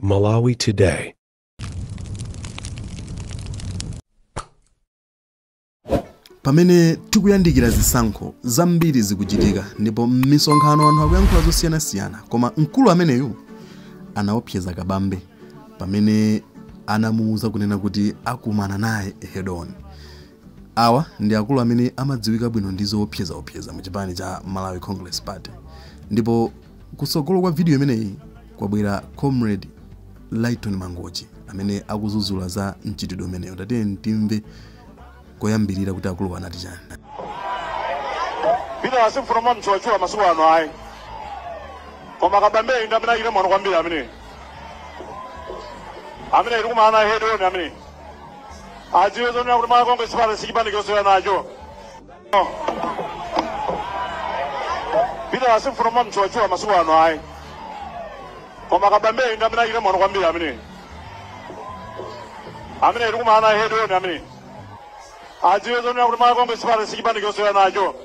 Malawi Today. Pamene tikuyandikira zisankho zambiri zikuchitika ndipo m'misonkhano anthu akuyankhula zosiyanasiyana, koma mkulu ameneyu anaopseza Kabambe pamene anamuwuza kunena kuti akumana naye head on. Awa ndi akulu amene amadziwika bwino ndi zoopsezaopseza mu chipani cha Malawi Congress Party. Ndipo kutsogolo kwa video imeneyi kwabwera Comrade Lighton Mangochi amene akuzuzula za mchitidwe umeneyo. Tatiye timve koyambirira kuti akulu anati chani. Peter asimfuna mchuachua masiku ano ayi. Koma Kabambe ndi amene achita mwano kwambiri amene. Amene ali kumana head on amene. Adziwe zonena kuti Malawi Congress Party sichipani chosewera nacho. Peter asimfuna mchuachua masiku ano ayi. Koma Kabambe ndi amene achita mwano kwambiri amene. Amene ali kumana head on amene. Adziwe zonena kuti Malawi Congress Party sichipani chosewera nacho.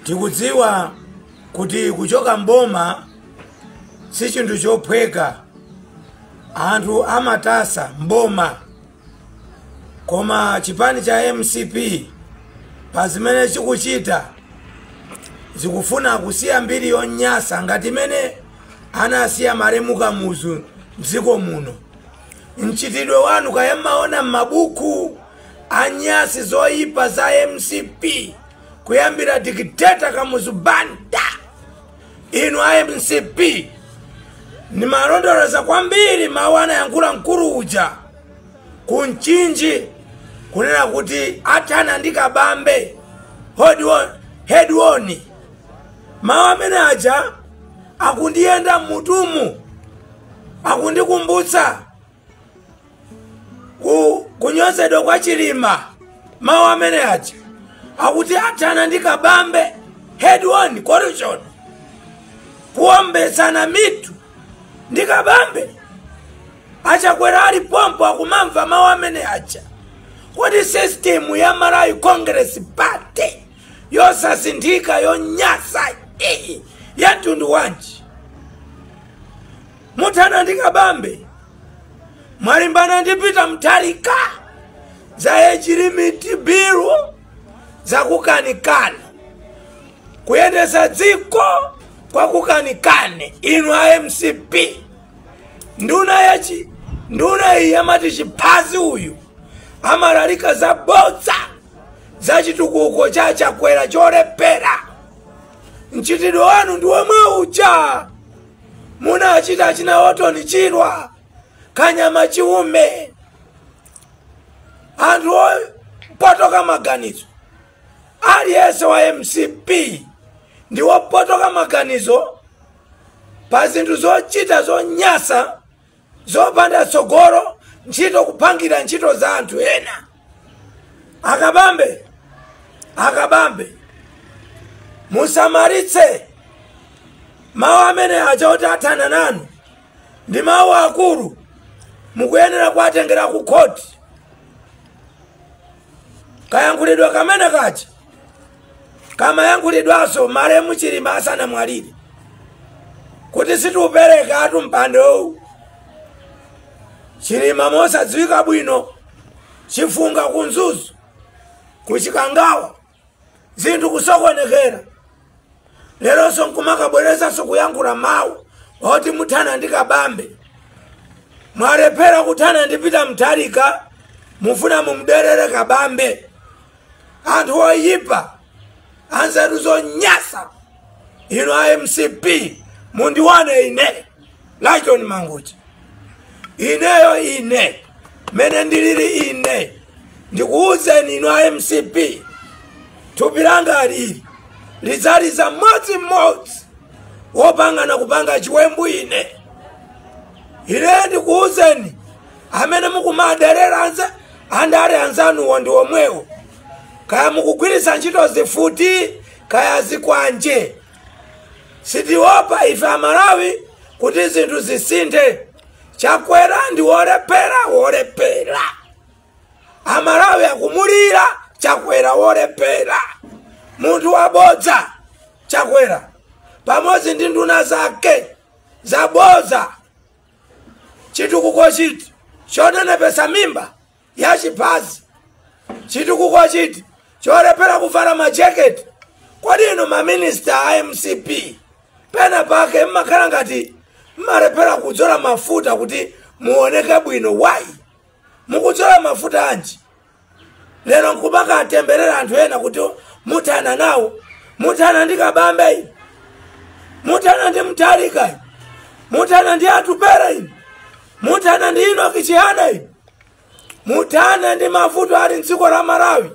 Tikudziwa kuti kuchoka mboma si chinthu chophweka. Anthu amatasa mboma, koma chipani cha MCP pa zimene chikuchita zikufuna kusiya mbiri yonyasa ngati imene anasiya malemu Kamuzu mdziko muno. Mchitidwe wanu kaya mmaona m'mabuku anyasi zoyipa za MCP kuyambira dikiteta Kamuzu Banda. Inu a MCP nimalondoloza kwambiri mawu anayankhula mkulu uja ku Mchinji kunena kuti athana ndi Kabambe head on. Mawu amene aja akundiyenda mmutumu, akundikumbutsa kunyozedwa kwa Chilima. Mawu amene aja akuti athana ndi Kabambe head on corruption, kuombetsana mitu ndi Kabambe. Achakwera ali pompo akumamva mawu amene aja. Kodi system ya Malawi Congress Party yosasinthika yonyasa iyi ya mtundu wanji? Muthana ndi Kabambe, mwalimbana ndi Peter Mutharika za age limit bill zakukanikana, kuyendesa dziko kwakukanikane. Inu a MCP, nduna iyi amati chiphazi uyu amalalika zabodza za chitukuko cha Chakwera cholephera. Mchitidwe wanu ndi womwe uja munachita china Otoni Chirwa, Kanyama Chiume, anthu opotoka maganizo. Aliyense wa MCP ndi wopotoka maganizo pa zinthu zochita zonyasa zopanda tsogolo, ntchito kuphangira ntchito za anthu ena. Akabambe, Akabambe, musamaritse mawu amene aja oti athana nanu ndi mawu akulu, mukuyenera kuwatengera ku khoti. Kayankhulidwa kamene kaja kamayankhulidwanso malemu Chilima asanamwalire kuti situpereka atu mpandowu. Chilima mosadziwika bwino, chifunga ku Mzuzu, ku Chikangawa, zinthu kusokonekera. Leronso nkumakabwerezanso kuyankhula mawu oti muthana ndi Kabambe. Mwalephera kuthana ndi Peter Mutharika, mufuna mumuderere Kabambe. Anthu oyipa, anzeru zonyasa, inu a MCP mundiwane ine Lighton Mangochi. Ineyo ine mene ndilili ine ndikuwuzeni inu a MCP, thupi langa lili lidzaliza mmodzimmodzi wopangana kupanga chiwembu ine. Ine ndikuwuzeni amene mukumaderera andale anzanuwo ndi omwewo, kaya mukugwiritsa ntchito zifuti kaya zikwanje. Sitiopa ife Amalawi kuti zinthu zisinthe. Chakwera ndi wolephera, wolephera. Amalawi akumulira Chakwera wolephera, munthu wabodza Chakwera. pamodzi ndi nduna zake zaboza. Chitukuko chiti chonenepesa mimba ya chiphazi? Chitukuko chiti cholephera kuvala majeketi? Kodi inu maminista a MCP, pena pake mmakhala ngati mmalephera kudzola mafuta kuti muoneke bwino. Why? Mukudzola mafuta anji? Lero nkupaka atemberera anthu ena kuti muthana nawo. Muthana ndi Kabambe inu? Muthana ndi Mutharika inu? Muthana ndi Atupele inu? Muthana ndi Enoch Chihana inu? Muthana ndi mavuto ali mdziko la Malawi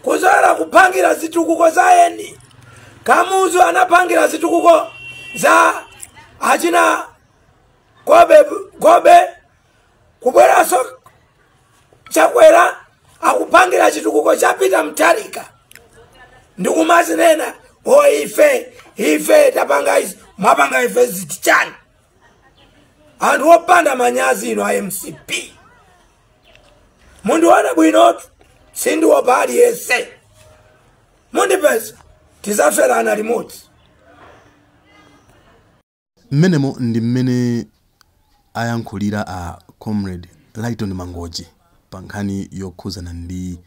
kuzola kuphangira zitukuko za eni? Kamuzu anaphangira zitukuko za achina Gobe Gobe. Kubweranso Chakwera akuphangira chitukuko cha Peter Mutharika ndikumazinena, "O, ife tapanga izi." Mwapanga ife ziti chani? Anthu opanda manyazi ino a MCP, mundione bwinotu, sindiopa aliyense. Mundipeza, tizaferana limodzi. Mmenemo ndi mmene ayankhulira a Comrade Lighton Mangochi pa nkhani yokhuzana ndi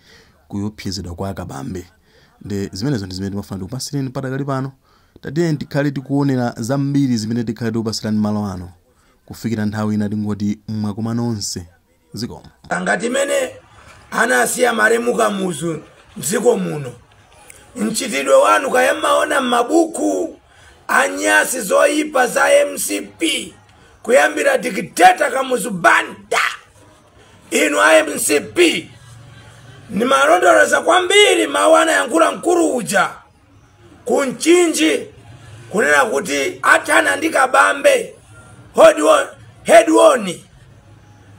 kuyopsezedwa kwa Akabambe. Ndi zimenezo ndi zimene timafuna tikupasireni padakali pano. Tatiye tikhale tikuonera zambiri zimene tikhale tikupasirani malo ano kufikira nthawi ina. Tingoti mwakoma nonse, zikomo. Ngati imene anasiya malemu Kamuzu mdziko muno, mchitidwe wanu kaya mmaona m'mabuku anyasi zoyipa za MCP kuyambira dictator Kamuzu Banda. Inu a MCP, nimalondoloza kwambiri mawu anayankhula mkulu uja kuMchinji kunena kuti athana ndi Kabambe head on.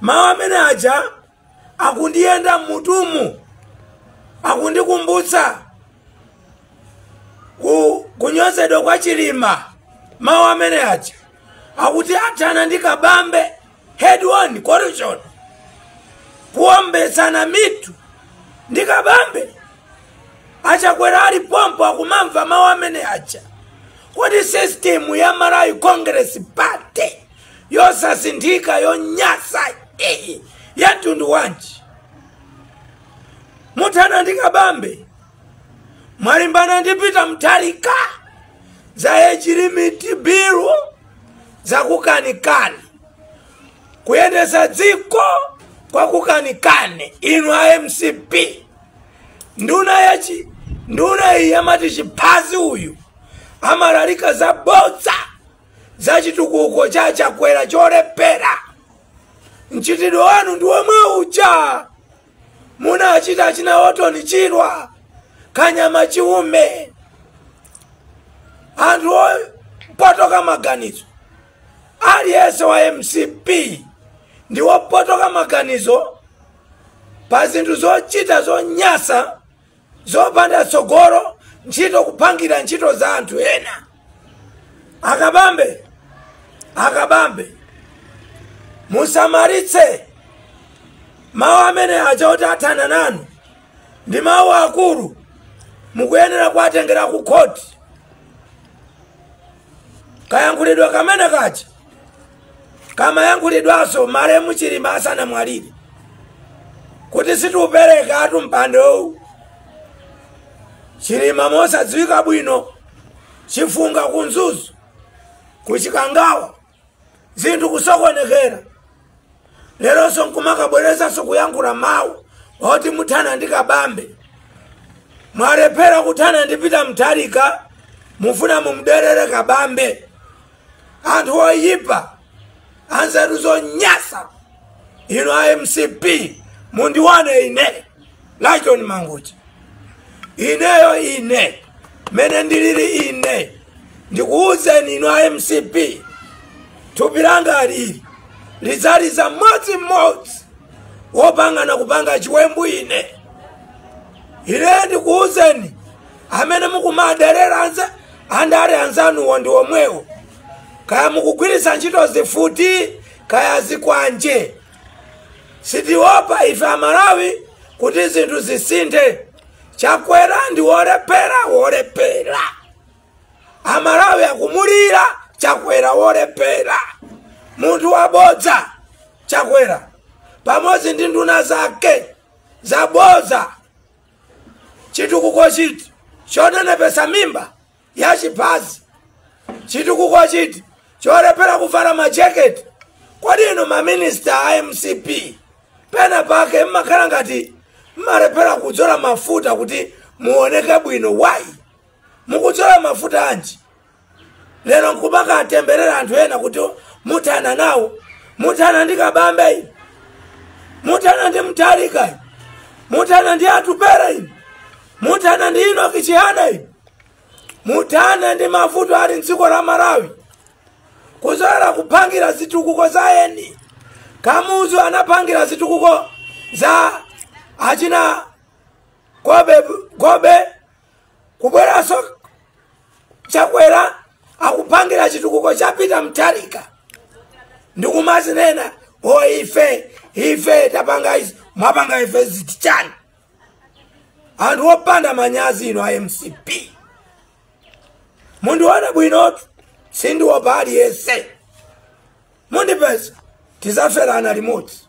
Mawu amene aja akundiyenda mmutumu, akundikumbutsa kunyozedwa kwa Chilima. Mawu amene aja akuti athana ndi Kabambe head on, corruption, kuombetsana mitu ndi Kabambe. Achakwera ali pompo akumamva mawu amene aja. Kodi system ya Malawi Congress Party yosasinthika, yonyasa iyi, ya mtundu wanji? Muthana ndi Kabambe? Mwalimbana ndi Peter Mutharika za age limit bill, zakukanikani kuyendesa dziko kwakukanikani. Inu a MCP, nduna yachi nduna iyi amati chiphazi uyu amalalika zabodza za chitukuko cha Chakwera cholephera. Mchitidwe wanu ndi womwe uja munachita china Orton Chirwa, Kanyama Chiume. Anthu opotoka maganizo, aliyense wa MCP ndi wopotoka maganizo pa zinthu zochita zonyasa, zopanda tsogolo, ntchito kuphangira ntchito za anthu ena. Akabambe, Akabambe, musamaritse mawu amene aja oti athana nanu ndi mawu akulu, mukuyenera kuwatengera ku khoti. Kayankhulidwa kamene kaja kamayankhulidwanso malemu Chilima asanamwalire kuti sitiupereka atu mpandowu. Chilima mosadziwika bwino, chifunga kuMzuzu, kuChikangawa, zinthu kusokonekera. Leronso nkumakabwerezanso kuyankhula mawu oti muthana ndi Kabambe. Mwalephera kuthana ndi Peter Mutharika, mufuna mumuderere Kabambe. Anthu oyipa, anzeru zonyasa, inu a MCP, mundiwane ine Lighton Mangochi, ineyo ine mene ndilili ine ndikuwuzeni inu a MCP, thupi langa lili lidzaliza mmodzimmodzi wopangana kupanga chiwembu. Ine ndikuwuzeni, amene mukumaderera andale anzanuwo ndi omwewo, kaya mukugwiritsa ntchito zifuti kaya zikwanje. Sitiopa ife Amalawi kuti zinthu zisinthe. Chakwera ndi wolephera, wolephera. Amalawi. Amalawi akumulira Chakwera wolephera, munthu wabodza. Chakwera pamodzi ndi nduna zake zabodza. Chitukuko chiti chonenepesa mimba ya chiphazi? Chitukuko chiti cholephera kuvala majeketi? Kodi inu maminista a MCP, pena pake mmakhala ngati mmalephera kudzola mafuta kuti muoneke bwino. Why? Mukudzola mafuta anji? Lero nkumaka atemberera anthu ena kuti muthana nawo, muthana ndi Kabambe inu, muthana ndi Mutharika inu, muthana ndi Atupere inu, muthana ndi Enoch Chihana inu, muthana ndi mavuto ali mdziko la Malawi kuzoera kuphangira zitukuko za eni. Kamuzu anaphangira zitukuko za achina Gobe Gobe. Kubweranso Chakwera akuphangira chitukuko cha Peter Mutharika ndikumazinena, "O, ife tapanga izi." Mwapanga ife ziti chani? Anthu opanda manyazi ino a MCP, mundione bwinotu, sindiwopa aliyense. Mundipeza, tizaferana limodzi.